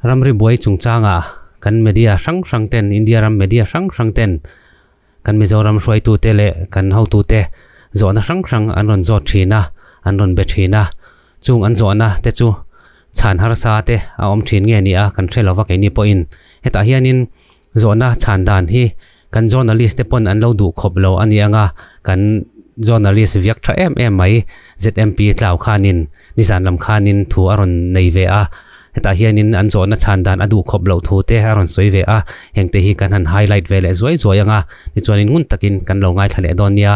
Ramri buai chungchanga kan media hrang hrang ten, India ram media hrang hrang ten kan Mizoram hruaitute leh kan hotute zawhna hrang hrang an rawn zawt thin a, an rawn be thin a. Chung an zawhna te chu chhan harsa te a awm thin nge ni a kan hre lova keini pawhin hetah hianin zawhna chhan dan hi kan journalist te pawn an lo duh khawp lo a ni anga kan journalist viak tha em em mai ZMP tlau khanin nizan lam khanin thu a rawn nei ve a, hetah hianin an zawhna chhan dan a duh khawp loh thu te a rawn sawi ve a, hengte hi kan han highlight ve leh zuai zuai anga tichuanin ngun takin kan lo ngaithla leh dawn nia.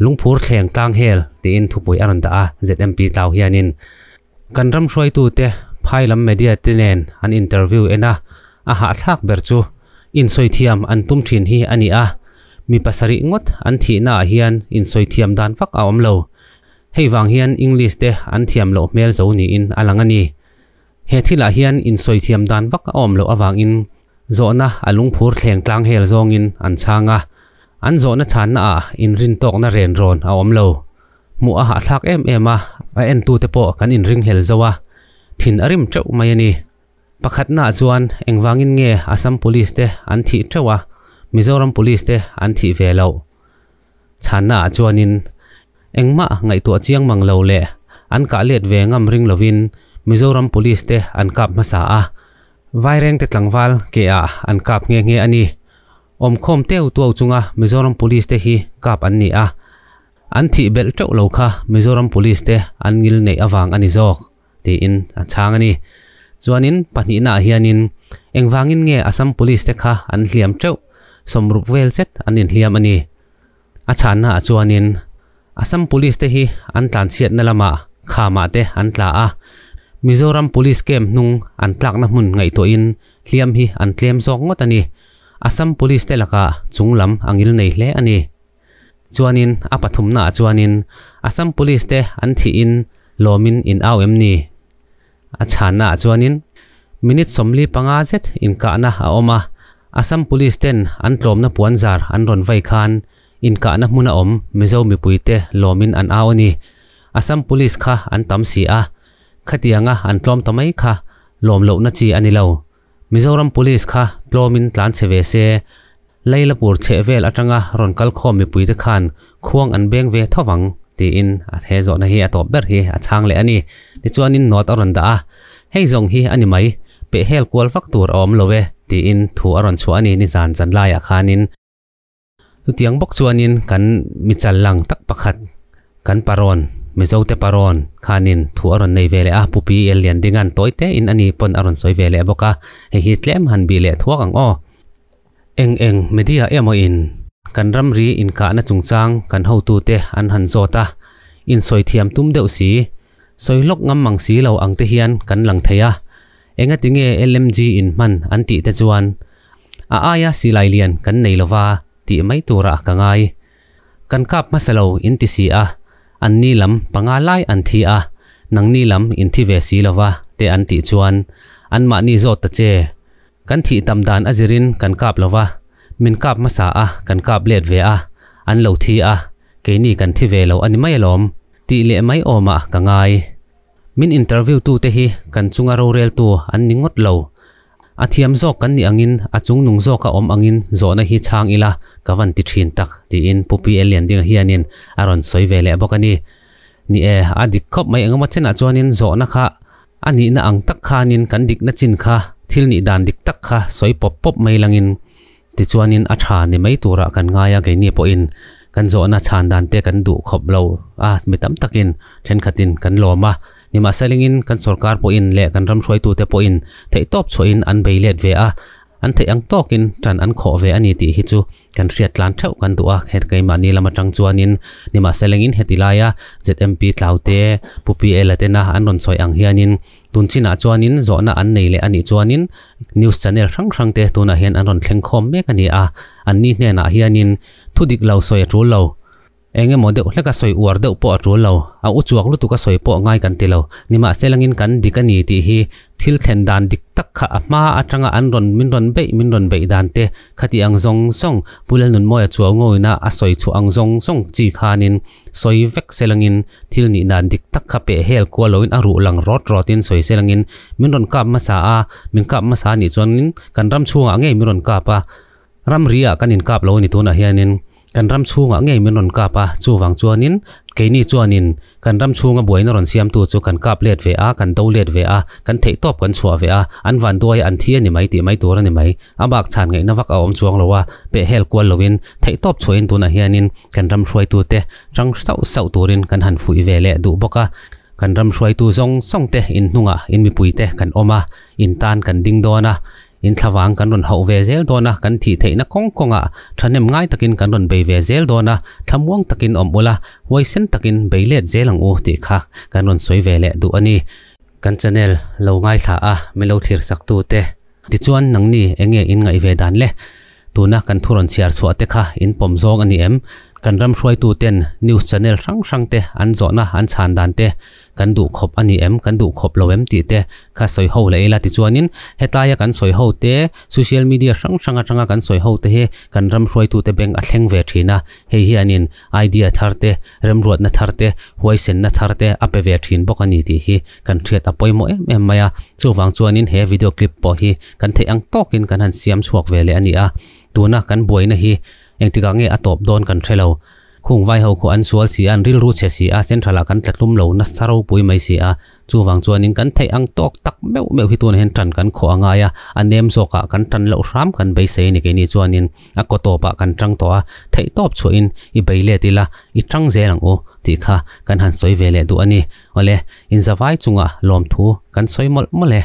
Lungphur thleng tlang hel tiin thupui a rawn dah a ZMP tlau hianin kan ram hruaitute phai lam media te nen an interview en a, a hahthlak ber chu insawi thiam an tum thin hi a ni a, mi pasarih ngawt an thihna ah hian insawi thiam dan vak a awm lo. Hei vang hian English te an thiam loh hmel zo niin a lang a ni. He thilah hian insawi thiam dan vak a awm loh avangin zawhna a lungphur thleng tlang hel zawngin an chhang a, an zawhna chhanna ah inrintawkna ren rawn a awm lo. Hmuh a hahthlak em em a, a entute pawh kan inringhlel zo a, thin a rim teuh mai a ni. Pakhatnaah chuan engvangin nge Assam Police te an thih teuh a, Mizoram Police te an thih ve loh? Chhannaah chuanin engmah ngaihtuah chiang mang lo leh an kah let ve ngam ring lovin Mizoram Police te an kap hmasa a, Vairengte tlangval ke ah an kap nghe nghe a ni. Awmkhawm teu tuau chunga Mizoram Police te hi kap an ni a, An thih belh teuh lo kha Mizoram Police te an ngil neih avang a ni zawk, tiin a chhang a ni. Chuanin pahnihnaah hianin engvangin nge Assam Police te kha an hliam teuh, sawmrup vel zet an inhliam a ni. A chhannaah chuanin Assam Police te hi an tlanchhiatna lamah khamah te an tla a, Mizoram Police camp hnung an tlakna hmun ngaihtuahin hliam hi an tlem zawk ngawt a ni. Assam Police te lakah chunglam a ngil nei hle a ni. Chuanin a pathumnaah chuanin Assam Police te an thihin lawmin in au em ni? A chhannaah chuanin minute 45 zet inkahna a awm a, Assam Police ten an tlawmna puanzar an rawn vai khan inkahna hmuna awm Mizo mipuite lawmin an au a ni. Assam Police kha an tam si a, khatianga an tlawm ta mai kha lawm lohna chi a ni lo. Mizoram Police kha tlawmin tlan chhe ve se, Leilapur chheh vel atanga rawn kal khawm mipuite khan khuang an beng ve tho vang, tiin a he zawhna hi a tawp ber hi a chhang leh a ni. Tichuanin note a rawn dah a, Hei zawng hi a ni mai, peh hel kual vak tur a awm lo e, tiin thu a rawn chhuah a ni nizan zan laiah khanin. Chutiang bawk chuanin kan michal lang tak pakhat, kan parawn, Mizote parawn khanin thu a rawn nei ve leh a, Pu Pi Liandinga'n tawi tein a ni pawn a rawn sawi ve leh bawk a, hei hi tlem han bih leh thuak ang aw. Eng eng media emaw in kan ramri inkahna chungchang kan hotute an han zawt a, insawi thiam tum deuh si, sawi lawk ngam mang si lo ang te hian kan lang thei a, engati nge LMG in hman an tih te chuan a aia silai lian kan nei lova tih mai turah ka ngai. Kan kap hmasa lo in ti si a, an ni lam panga lai an thi a, nangni lam in thi ve si lova te an tih chuan anmahni zawt ta che. Kan thih tam dan a zirin kan kap lo va, min kap hmasa a, kan kap let ve a, an lo thi a, keini kan thi ve lo a ni mai alawm, tih leh mai awmah ka ngai. Min interview tu te hi kan chunga roreltu an ni ngawt lo. A thiam zawk kan nih angin a chung nung zawk a awm angin zawhna hi chhang ila ka van ti thin tak, tiin Pu PL Liandinga hianin a rawn sawi ve leh bawk a ni. Ni e, a dik khawp mai engemaw chenah chuanin zawhna kha A nihna ang tak khanin kan dikna chin kha thil nih dan dik tak kha sawi pawp pawp mai langin tichuanin a tha ni mai turah kan ngai a, keini pawhin kan zawhna chhan dan te kan duh khawp lo a, mi tam takin thenkhatin kan lawm a, nimahselingin kan sorkar pawhin leh kan ram hruaitute pawhin theihtawp chhuahin an bei let ve a, An theih ang tawkin ṭan an khawh ve a ni tih hi chu kan hriat tlan theuh kan duh a, het keimahni lam aṭang chuanin nimahselengin heti laia ZMP Tlaute, Pu PL-a tena an rawn sawi ang hianin tun chinah chuanin zawhna an nei leh a nih chuanin news channel hrang hrangte tunah hian an rawn thleng khawm mek a ni a, anni hnenah hianin thu dik lo sawi a ṭul lo. Eng emaw deuh hleka sawi uar deuh pawh a tul lo, a u chuak lutuk a sawi pawh ngai kan ti lo. Nimahselangin kan dik a ni tih hi thil thlen dan dik tak kha a hma atanga an rawn min rawn beih min rawn beih dan te khati ang zawng zawng Pu Lalnunmawia chuau ngawina a sawi chhuah ang zawng zawng chi khanin sawi vek selangin thil nih dan dik tak kha peh hel kual loin a ruh lang rawt rawtin sawi selangin min rawn kap hmasa a, min kap hmasa anih chuanin kan ram chhungah ngei min rawn kap a, ramri ah kan inkap lo a ni tunah hianin. Kan ram chhungah ngei min rawn kap a, chuvang chuanin keini chuanin kan ram chhunga buaina rawn siamtu chu kan kap let ve a, kan do let ve a, kan theihtawp kan chhuah ve a, an van duai a an thi a ni mai tih mai tur a ni mai. A bak chhan ngaihna vak a awm chuang lo a, pehhel kual loin theihtawp chhuahin tunah hianin kan ram hruaitute tang sauh sauh turin kan han fuih ve leh duh bawk a. Kan ram hruaitu zawng zawng te inhnungah in mipuite kan awm a, in tan kan ding dawn a, In thlavang kan rawn hauh ve zel dawn a, kan thih theihna kawng kawngah thahnem ngai takin kan rawn bei ve zel dawn a, thlamuang takin awm ula, huaisen takin bei let zel ang u tih kha kan rawn sawi ve leh duh a ni. Kan channel lo ngaithla a min lo thlir sak tu te. Tichuan nangni enge in ngaih ve dan le? Tuna kan thu rawn chhiar chhuah te kha in pawm zawng a ni em? Kan ram hruaitu ten news channel hrang hrang te an zawhna an chhan dan te Kan duh khawp a ni em, kan duh khawp lo em tih te kha sawi ho leh ila tichuanin hetaia kan sawi ho te, social media hrang hrang atanga kan sawi ho te hi kan ram hruaitute beng a thleng ve thin a, hei hianin idea thar te, remruatna thar te, huaisenna thar te a pe ve thin bawk a ni tih hi kan hriat a pawimawh em em mai a, chuvang chuanin he video clip pawh hi kan theih ang tawkin kan han siam chhuak ve leh a ni a, tuna kan buaina hi engtikah nge a tawp dawn kan hre lo. Khung vai ho khu an sual si a, an rilru chhe si a, central ah kan tla tlum lo nasa ropui mai si a, chuvang chuanin kan theih ang tawk tak meuh meuh hi tunah hian tan kan khawh a ngai a, a nem zawkah kan tan loh hram kan beisei a ni keini chuanin a kaw tawpah kan tang tawh a, theih tawp chhuahin i bei let ila i tang zel ang u tih kha kan han sawi ve leh duh a ni. Awle, inzavai chungah lawmthu kan sawi mawlh mawlh e.